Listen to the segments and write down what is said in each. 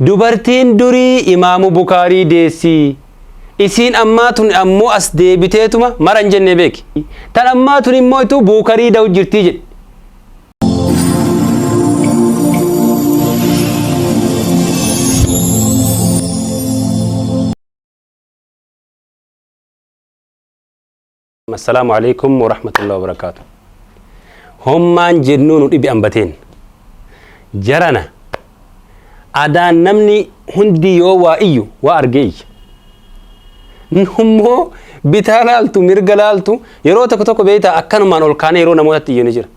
Dubartiin durii Imaamu Bukaarii deessi. Isiin ammaa tun ammoo as deebiteetuma mara hin jenne beeki. Tan ammaa tun immoo ituu Buukarii da'u jirtii jedhe. Assalaamu alaikum warahmatullahi wabarakaatu. Hommaan jennuu nu dhibi ambateen. Jarana adaan namni hundi yoo waa iyyu waa argee iyya. Nummoo bitaa laaltu mirga laaltu yeroo tokko tokko beektaa akkanumaan ol kaanee yeroo namootatti iyyu ni jira.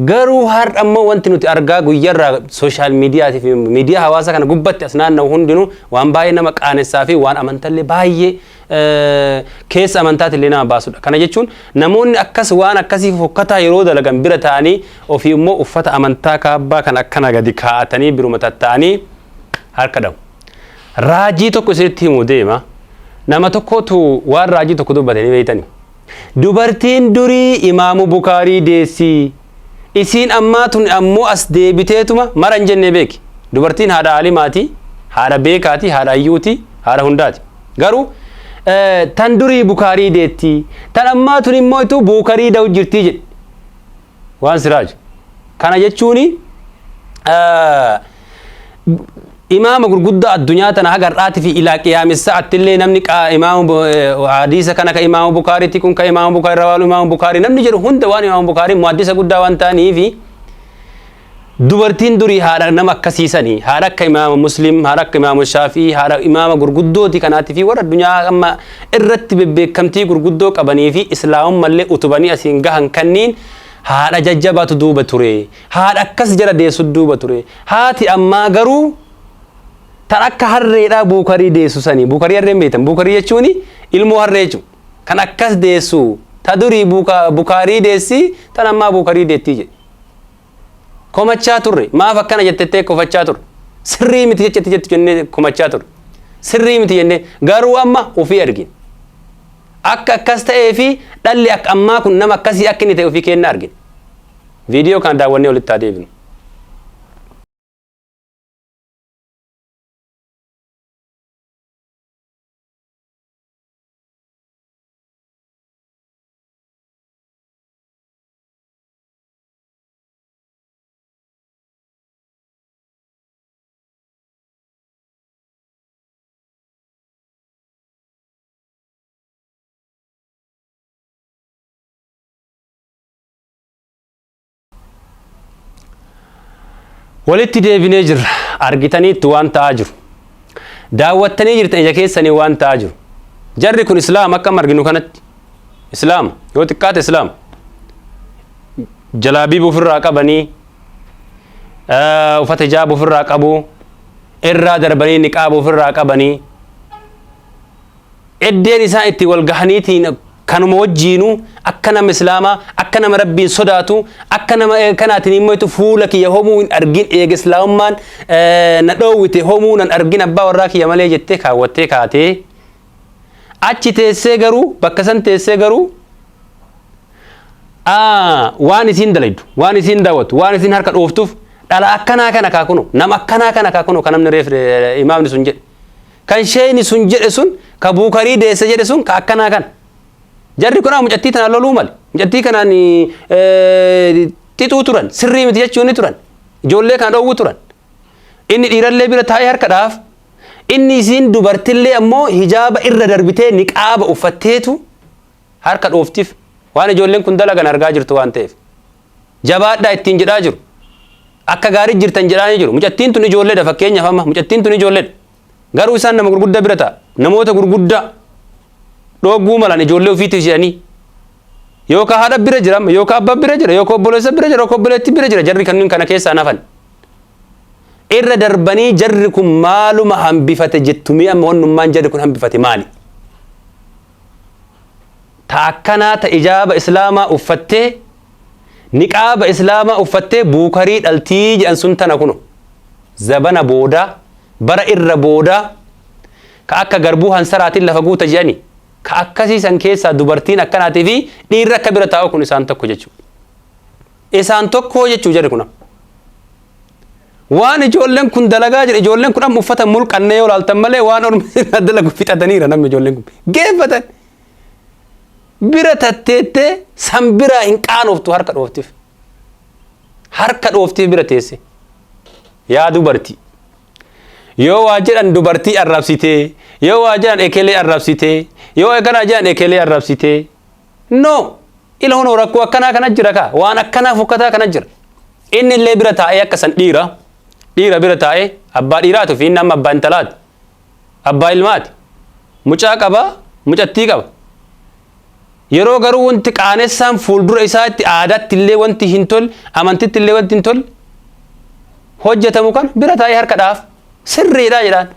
Garuu har'a immoo wanti nuti argaa guyyarraa sooshaal miidiyaatii fi miidiyaa hawaasaa kana gubbatti as naanna'u hundinuu waan baay'ee nama qaanessaa fi waan amantallee baay'ee keessa amantaatillee nama baasudha. Kana jechuun namoonni akkas waan akkasii fokkataa yeroo dalagan bira ta'anii ofii immoo uffata amantaa kaabbaa kan akkana gadi kaa'atanii biruma tatta'anii harka dhahu. Raajii tokko isinitti himu deema. Nama tokkotu waan raajii tokko dubbate ni beektani. Dubartiin durii Imaamu Bukaarii deessi. Isiin ammaa tun ammoo as deebiteetuma mara hin jenne beeki. Dubartiin haadha aalimaati, haadha beekaati, haadha hayyuuti, haadha hundaati. Garuu tan durii Bukaarii deetti. Tan ammaa tun immoo ituu Buukarii da'u jirtii jedhe. Waan siraaju. Kana jechuuni imaama gurguddaa addunyaa tana haga har'aati fi ilaa qiyaamessaatti illee namni imaama hadiisa kana ka imaama Bukaariitti kun ka imaama Bukaarii rawaalu imaama Bukaarii namni jedhu hunda waan imaama Bukaarii muhaddisa guddaa waan ta'aniifi dubartiin durii haadha nama akkasiisanii haadha akka imaama Muslim haadha akka imaama Shaafii haadha imaama gurguddooti kanaati fi warra addunyaa amma irratti bebbeekamtii gurguddoo qabanii fi islaamummallee utubanii asiin gahan kanniin haadha jajjabaatu duuba ture. Haadha akkas jala deessu duuba ture. Haati ammaa garuu tan akka harreedhaa buukarii deessu sanii. Buukarii harreen beektan. Buukarii jechuun ilmoo harree jechuudha. Kan akkas deessu ta durii bukaarii deessi tan ammaa buukarii deettii jedhe. Komachaa turre. Maaf akkana jettettee kofachaa turre. Sirrii miti jechetti jettu jennee komachaa turre. Sirrii miti jennee garuu amma ofii argine. Akka akkas ta'ee fi dhalli akka ammaa kun nama akkasii akka inni ta'e ofii keenna argine. Viidiyoo kana daawwannee walitti haa deebinu. Walitti deebinee jirra. Argitaniittu waan ta'aa jiru. Daawwattanii jirtan ija keessanii waan ta'aa jiru. Jarri kun Islaama akkam arginu kanatti. Islaama yoo xiqqaate Islaama. Jalaabiib ofirraa qabanii uffata hijaaba ofirraa qabu irraa darbanii niqaaba ofirraa qabanii Eddeen isaan itti wal gahaniitiin kanuma wajjiinuu akka nama islaamaa akka nama rabbiin sodaatu akka nama kanaatiin immoo itti fuula kiyya homuu hin argin eega islaamummaan na dhoowwite homuu nan argin abbaa warraa kiyya malee jettee kaawwattee kaatee achi teessee garuu bakka san teessee garuu waan isiin dalaydu waan isiin daawwattu waan isiin harka dhooftuuf dhala akkanaa kana kaa kuno nama akkanaa kana kaa kuno kan namni reef imaamni sun jedhe Kan sheeyni sun jedhe sun ka buukarii deesse jedhe sun ka akkanaa kana. Jarri kun amma mucattii tana loluu male. Mucattii kanaan xixuu turan. Sirrii miti jechuun ni turan. Ijoollee kana dhoowwuu turan. Inni dhiirallee bira taa'ee harka dhaaf. Inni isiin dubartillee ammoo hijaaba irra darbitee niqaaba uffatteetu harka dhooftiif. Waan ijoolleen kun dalagan argaa jirtu waan ta'eef. Jabaadhaa ittiin jedhaa jiru. Akka gaarii jirtan jedhaanii jiru. Mucattiin tun ijoolleedha fakkeenyaaf amma mucattiin tun ijoolleedha. Garuu isaan nama gurguddaa bira ta'a. Namoota gurguddaa dhoogguu malan ijoollee ofiitiif jedhanii. Yookaan haadha bira jira yookaan abbaa bira jira yookaan obboleessa bira jira yookaan obboleettii bira jira jarri kanneen kana keessaa nafan. Irra darbanii jarri kun maaluma hambifate jettumii amma wannummaan jarri kun hambifate maali? Ta akkanaa ta ijaaba islaamaa uffattee niqaaba islaamaa uffattee buukarii dhaltii jedhan sun tana kuno. Zabana boodaa bara irra boodaa ka akka garbuu hansaraatiin lafa guuta jedhani ka akkasii san keessaa dubartiin akkanaatii fi dhiirri akka bira taa'u kun isaan tokko jechuudha. Isaan tokko jechuu jarri kun. Waan ijoolleen kun dalagaa jira, ijoolleen kun amma uffata mulqannee yoo laaltan malee waan ormi dalagu fixataniira. Namni ijoolleen kun geeffatan bira tatteettee san biraa hin qaanoftu, harka dhooftiif, harka dhooftiif bira teesse. Yaa dubartii, yoo waa jedhan dubartii arrabsitee, yoo waa jedhan ekelee arrabsitee, yoo akkana jedhan ekelee arrabsitee, no ila hunoo rakkoo akkanaa kana jira kaa, waan akkanaa fokkataa kana jira. Inni illee bira taa'ee akka san dhiira dhiira bira taa'ee, abbaa dhiiraatu fi inni amma abbaa intalaati, abbaa ilmaati, mucaa qaba, mucattii qaba. Yeroo garuu wanti qaanessaan fuuldura isaatti aadaatti illee wanti hin tolle, amantitti illee wanti hin tolle hojjetamu kan bira taa'ee harka dhaaf, sirriidha jedhaan,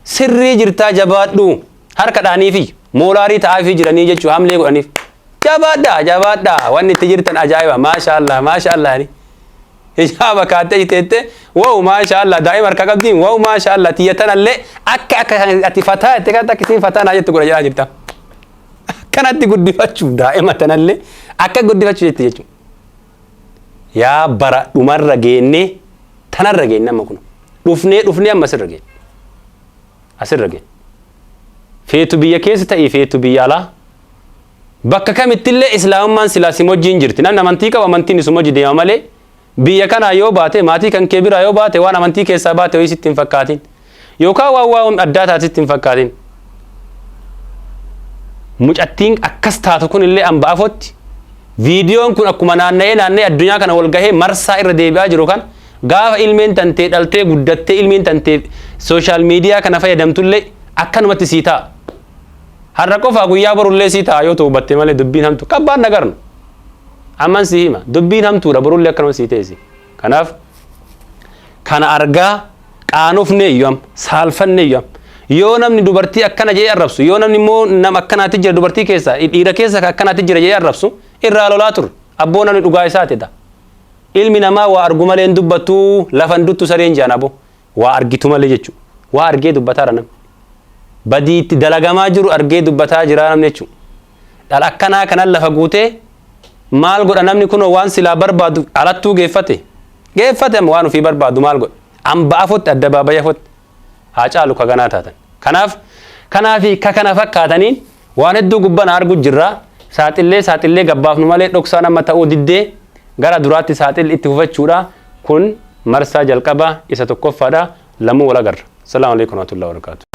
sirrii jirtaa, jabaadhu, harka dhaaniifi moolaarii ta'aafii jiranii jechuu, hamlee godhaniif, jabaadhaa, jabaadhaa, wanni itti jirtan ajaa'iba, maasha Allah, maasha Allah. Hijaaba kaattee jiteette, wow, maasha Allah, daa'ima harka qabdiin, wow, maasha Allah, tiyya tanallee akka akka ati fataa jette kan akka isiin fataa naa jettu godha jedhaa jirta. Akkanatti guddifachuuf, daa'ima tanallee akka guddifachuu jette jechuudha. Yaa bara dhumarra geennee, tanarra geenne, amma kun dhufnee dhufnee amma asirra geenne. Asirra geenne. Feetu biyya keessa ta'ii, feetu biyya alaa. Bakka kamittillee islaamummaan silaa si wajjin jirti. Namni amantii qabu amantiin isuma hojii deema malee, biyya kanaa yoo baate, maatii kan kee biraa yoo baate, waan amantii keessaa baate wayii sitti hin fakkaatin. Yookaan waan waan addaa taate sitti hin fakkaatin. Mucattiin akkas taatu kun illee hamba afotti viidiyoon kun akkuma naanna'ee naanna'ee addunyaa kana wal gahee marsaa irra deebi'aa jiru kan gaafa ilmeen tantee dhaltee guddattee, ilmeen tantee social media kana fayyadamtullee akkanumatti sii ta'a. Har'a qofaa, guyyaa borullee sii ta'a yoo ta'u hubatte malee. Dubbiin hamtu qabbaan nagarnu. Amman sii hima, dubbiin hamtuudha, borullee akkanuma sii teessi. Kanaaf kana argaa qaanofne iyyuu, amma saalfanne iyyuu, amma yoo namni dubartii akkana jedhee arrabsu, yoo namni immoo nama akkanaatti jira, dubartii keessa dhiira keessa akkanaatti jira jedhee arrabsu, irraa lolaa turre. Abboo, namni dhugaa isaati ta'a. Ilmi namaa waa argu malee hin dubbatu, lafan duttu sareen jaan. Aboo, waa argitu malee jechuudha. Waa argee dubbataara namni. Badii itti dalagamaa jiru argee dubbataa jira namni jechuudha. Dhala akkanaa kanan lafa guutee maal godha namni kun? Waan silaa barbaadu alattuu geeffate. Geeffate, amma waan ofii barbaadu maal godha? Amba afotti adda baabaya afotti haa caalu kaganaa taatan. Kanaaf kanaafi ka kana fakkaataniin waan hedduu gubbana argu jirra. Saaxillee saaxillee gabbaafnu malee dhoksaan amma ta'uu diddee gara duraatti saaxilli itti fufachuudha. Kun marsaa jalqabaa isa tokkoffaadha. Lamuu wal agarra. Salaamu alaikum warahmatullahi wabarakatuh.